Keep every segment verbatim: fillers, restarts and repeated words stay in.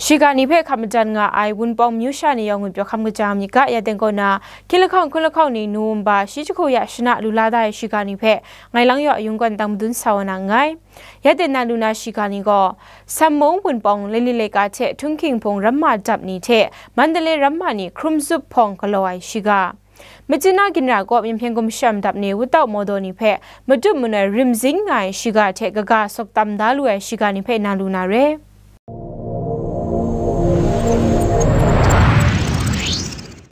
Shiga ni hpe hkap majan nga ai Wunpawng myu sha ni yawng ngwi pyaw hkam kaja myit ga, ya teng kaw na, hkying lahkawng hkun lahkawng ni November shi jahku ya shana lu la da ai shiga ni hpe, ngai lang yaw ayung kawn tang madun sa wa na nngai. Ya teng na lu na shiga ni gaw, Sanmung Wunpawng Laili Laika hte Htunghking Hpung ramma dap ni hte Mandalay ramma ni hkrum zup hpawng galaw ai shiga. Myitkyina ginra kaw Myen Hpyen Gumshem dap ni wutau mawdaw ni hpe madup manoi rim zing nga ai shiga hte kaga sawk tam da lu ai shiga ni hpe na lu na re.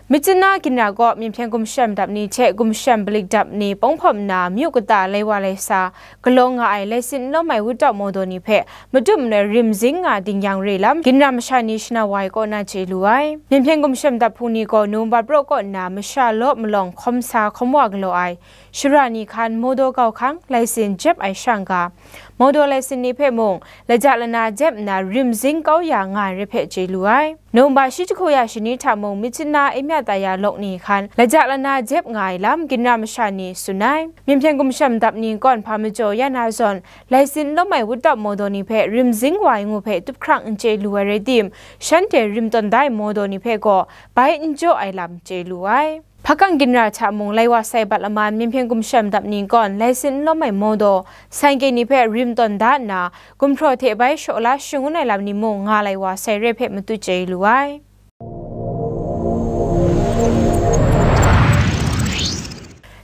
Myitkyina ginra kaw Myen Hpyen Gumshem dap ni hte Gumshem Balik dap ni pawng hpawm nna myu kata lai wa lai sa galaw nga ai lai sin n lawm ai wutau mawdaw ni hpe madup manoi rim zing nga ding yang re lam, ginra masha ni shana wa ai kaw na chye lu ai. Myen Hpyen Gumshem dap hpung ni gaw November praw kaw nna masha law malawng hkawm sa hkawm wa galaw ai shara ni hkan mawdaw gau hkang lai sin jep ai shang ga, mawdaw lai sin ni hpe mung laja lana jep nna rim zing kau ya nga ai re hpe chye lu ai. November shi jahku ya shani hta mung Myitkyina Emyataya lawk ni hkan laja lana jep nga ai lam ginra masha ni tsun ai. Myen Hpyen Gumshem dap ni kawn hpa majaw ya na zawn, lai sin n lawm ai wutau mawdaw ni hpe rim zing wa ai ngu hpe tup hkrang n chye lu ai rai tim, shanhte rim tawn da ai mawdaw ni hpe gaw bai n jaw ai lam chye lu ai. Hpakang ginra hta mung lai wa sai bat laman Myen Hpyen Gumshem dap ni kawn lai sin n lawm ai mawdaw, sanke ni hpe rim tawn da nna, gumhpraw hte bai shaw la shangun ai lam ni mung nga lai wa sai re hpe matut chye lu ai.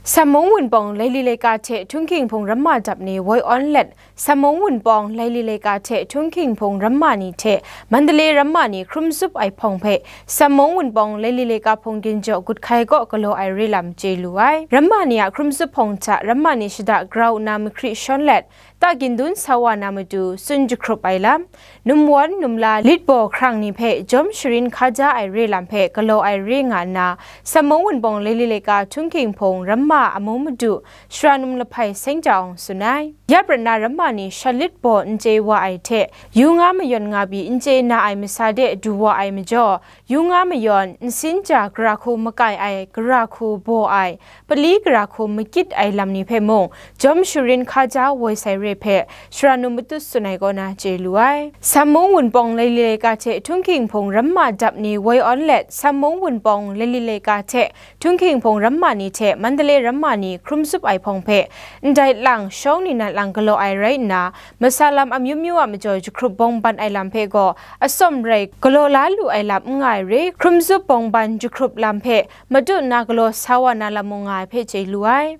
Sanmung Wunpawng Laili Laika hte Htunghking Hpung ramma dap ni woi awn let, Sanmung Wunpawng Laili Laika hte Htunghking Hpung ramma ni hte Mandalay ramma ni hkrum zup ai hpawng hpe Sanmung Wunpawng Laili Laika hpung ginjaw gut hkai kaw galaw ai re lam chye lu ai. Ramma ni a hkrum zup hpawng hta ramma ni shada grau nna mahkri shawn let, ta gindun sa wa na matu tsun jahkrup ai lam, numwan numla lit baw hkrang ni hpe jawm sharin hkaja ai re lam hpe galaw ai re nga nna, Sanmung Wunpawng Laili Laika Htunghking Hpung ramma amu madu Sara Num Lahpai Seng Ja Awng tsun ai. Ya prat na ramma ni shat lit baw n chye wa ai hte, yu nga mayawn nga pyi n chye na ai masa de du wa ai majaw, yu nga mayawn, nsin ja gara hku makai ai gara hku baw ai, pali gara hku makyit ai lam ni hpe mung, jawm sharin hkaja woi sai re hpe, Sara Num Matut tsun ai kaw na chye lu ai. Sanmung Wunpawng Laili Laika hte Htunghking Hpung ramma dap ni woi awn let, Sanmung Wunpawng Laili Laika hte Htunghking Hpung ramma ni hte Mandalay ramma ni hkrum zup ai hpawng hpe, ndai lang shawng ningnan lang galaw ai rai nna, masa lam amyu myu a majaw jahkrup bawng ban ai lam hpe gaw, atsawm rai galaw la lu ai lam n nga ai re, hkrum zup bawng ban jahkrup lam hpe madu nna galaw sa wa na lam mung nga ai hpe chye lu ai.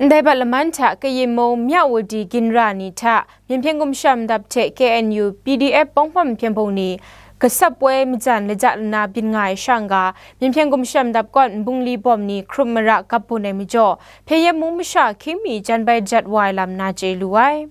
Ndai bat laman hta Kayin Mung, Myawaddy ginra ni hta Myen Hpyen Gumshem dap hte K N U P D F pawng hpawm hpyen hpung ni gasap poi majan laja lana byin nga ai shang ga, Myen Hpyen Gumshem dap kawn nbungli bawm ni hkrum mara gap bun ai majaw, Hpyen Yen mung masha hkying mi jan bai jat wa ai lam na chye lu ai.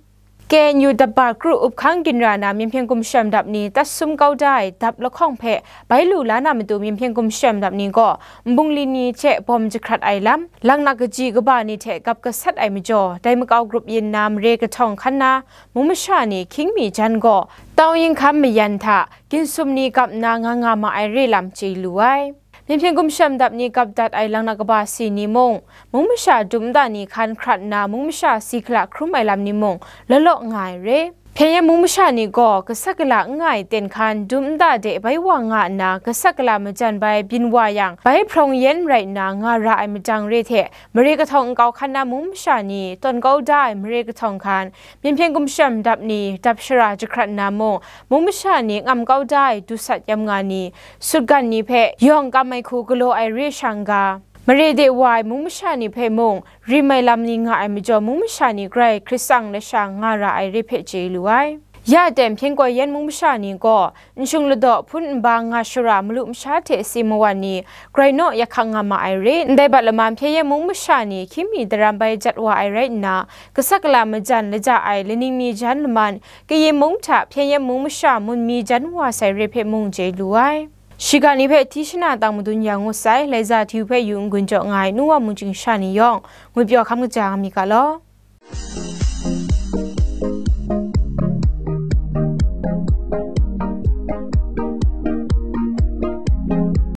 K N U dapbar kru up hkang ginra na Myen Hpyen Gumshem dap ni tat sum kau da ai dap lahkawng hpe bai lu la na matu Myen Hpyen Gumshem dap ni gaw nbungli ni hte bawm jahkrat ai lam, laknak kaji kaba ni hte gap gasat ai majaw, dai makau grup yin na mare kahtawng hkan na mung masha ni hkying mi jan gaw, tau yinghkam mayan hta ginsum ni gap nna nga nga ma ai re lam chye lu ai. Myen Hpyen Gumshem dap ni gap dat ai laknak kaba si ni mung, mung masha dum nta ni hkan hkrat nna mung masha si hkala hkrum ai lam ni mung, law law nga ai re. Hpyen Yen mung masha ni gaw, gasat gala n nga ai ten hkan dum nta de bai wa nga nna, gasat gala majan bai byin wa yang, bai hprawng yen rai nna nga ra ai madang re hte, mare kahtawng nkau hkan na mung masha ni tawn kau da ai mare kahtawng hkan, Myen Hpyen Gumshem dap ni dap shara jahkrat nna mung, mung masha ni ngam kau da ai dusat yam nga ni, sutgan ni hpe yawng kam ai hku galaw ai re shang ga, mare de wa ai mung masha ni hpe mung rim ai lam ni nga ai majaw, mung masha ni grai hkrit tsang lasha nga ra ai re hpe chye lu ai. Ya ten hpyen koi yan mung masha ni gaw, nshung ladaw hpun nba nga shara malu masha hte si mawan ni, grai naw yak hkang nga ma ai re. Ndai bat lama Hpyen Yen mung masha ni hkying mi daram bai jat wa ai rai nna, gasat gala majan laja ai laning mi jan laman, Kayin mung hta Hpyen Yen mung masha mun mi jan wa sai re hpe mung chye lu ai. Shiga ni hpe hti shana tang madun ya ngut sai, Laiza Hti hpe yu n-gun jaw nga ai nu wa mung chying sha ni yawng, ngwi pyaw hkam kaja nga mi ga law.